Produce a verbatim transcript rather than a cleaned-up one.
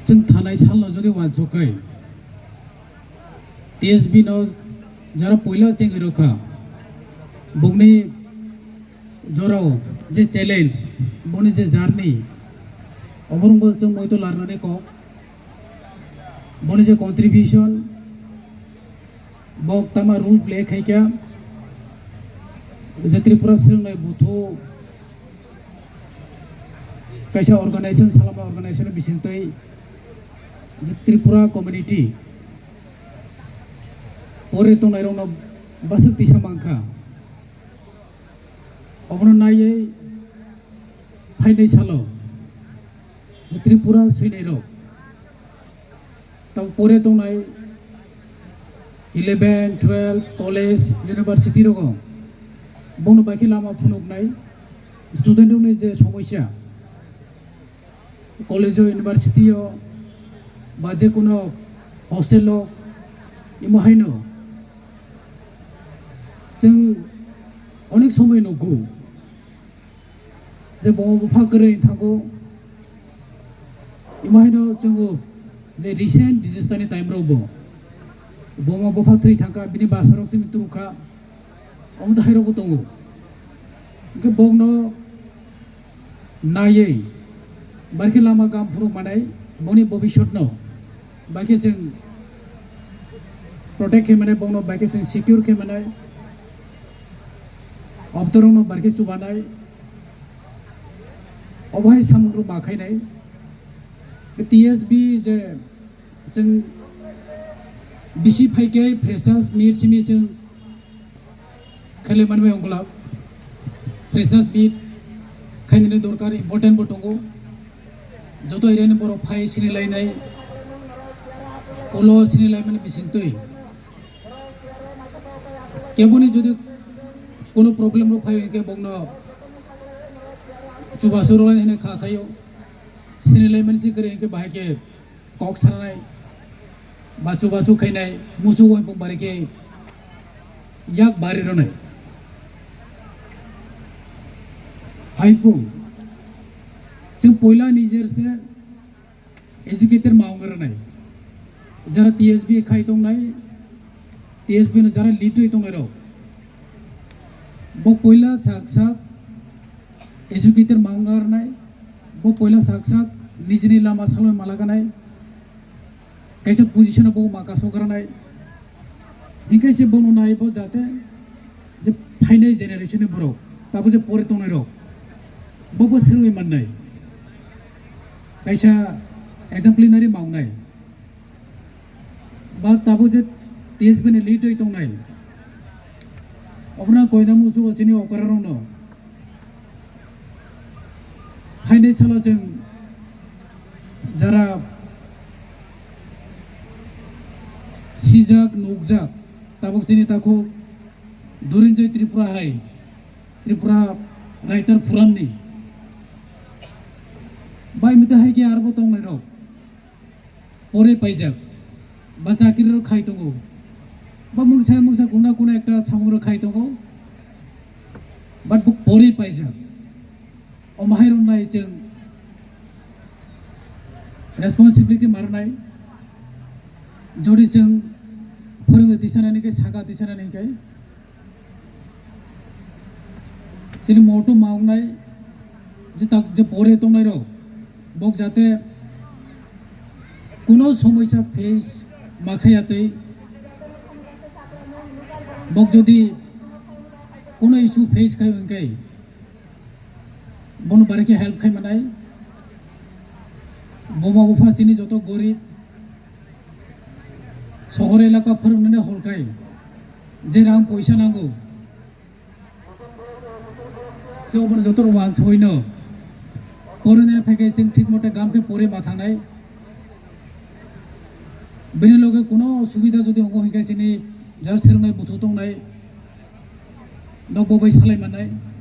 Chwng thanai salno jodi uansuk khai, T S B no jara poila chengwi rwkha, bokni jorao je challenge, boni je journey, oborokbo chwng moito larnani kok, boni je contribution, bo tama role play khaikha, je Tripura swrwngnai buthu kaisa organization, salama organization bisingtwi je Tripura community pore tongnairokno bwswk tisa mankha. Obono naiwi phainai salo je Tripura swinairok tamo pore tongnai eleven, twelve, college, university rogo, bono bai khe lama phunuknai student rokni je somosya, college o, university o, ba je kuno hostel o, imo haino chwng onek somoi nugo je boma bupha kwrwi thango. Imo haino chwng je recent disaster ni time rok bo boma bupha thwi thangkha, bini bwsarok chini turukha, omo twi hairokbo tongo. Hwnkhe bokno naiwi barkhe lama gam phunuk manai, boni bobiswtno baikhe chwng protect khe manai, bokno baikhe chwng secure khe manai, obtorokno baikhe chubanai, obo hai samungrok ma khainai. T S B je chwng bisi phaikhe freshers meet simi chwng khailai manwi ongkla. Freshers meet khainani dorkar important bo tongo. Joto area ni borok phai sini lainai, ulo sini laimani bisingtwi. Keboni jodi kono problem rok phai hwnkhe bokno chubachu rwlainai hwnwi kha khaio. Sini laimani si kwrwi hwnkhe bahai khe kok sanai, bachu bachu khainai, musu uaipung bari khe yak bari rwnai. Haipung chwng poila nijer se educated ma wng rwnai. Jara T S B khai tongnai, T S B no jara lead oi tongnai rok, bo poila sak sak educated ma wng rwnai, bo poila sak sak nijini lama saloi malaganai. Kaisa position o bo ma kasok rwnai. Hinkhe se bono nai bo jate je phainai generation ni borok, tabo je pore tongnai rok, bo bo swrwngwi mannai. Kaisa exemplary ma wngnai. Ba tabo je T S B ni lead oi tongnai. Obono koina musugo chini okra rokno. Phainai salo chwng jara sijak, nukjak, tabuk chini takhuk Durinjoy Tripura hai, Tripura Writer Forum ni bai mita hai khe arbo tongnai rok. Pore paijak, ba chakri rok khai tongo, ba mungsa mungsa kuna kuna ekta samung rok khai tongo, but bo pore paijak. Omo hai rok nai chwng responsibility ma rwnai, jodi chwng phwrwngwi tisanani khe, saka tisanani khe, chini moto ma wngnai je tak je pore tongnai rok, bok jate kuno somoisa face ma khaya tei bok jodi kuno issue face khai hwnkhe bono bari khe help khai manai. Buma bupha chini joto gorib, sohor elaka phwrwngnani hol khai je rang poisa nango, se obono joto rok uansugwi no porwnani phai khe chwng thik mote gam khe pore ma thangnai. Bini loge kuno subida jodi ongo hwnkhe chini jara swrwngnai buthu tongnai, nokbo bai salai mannai.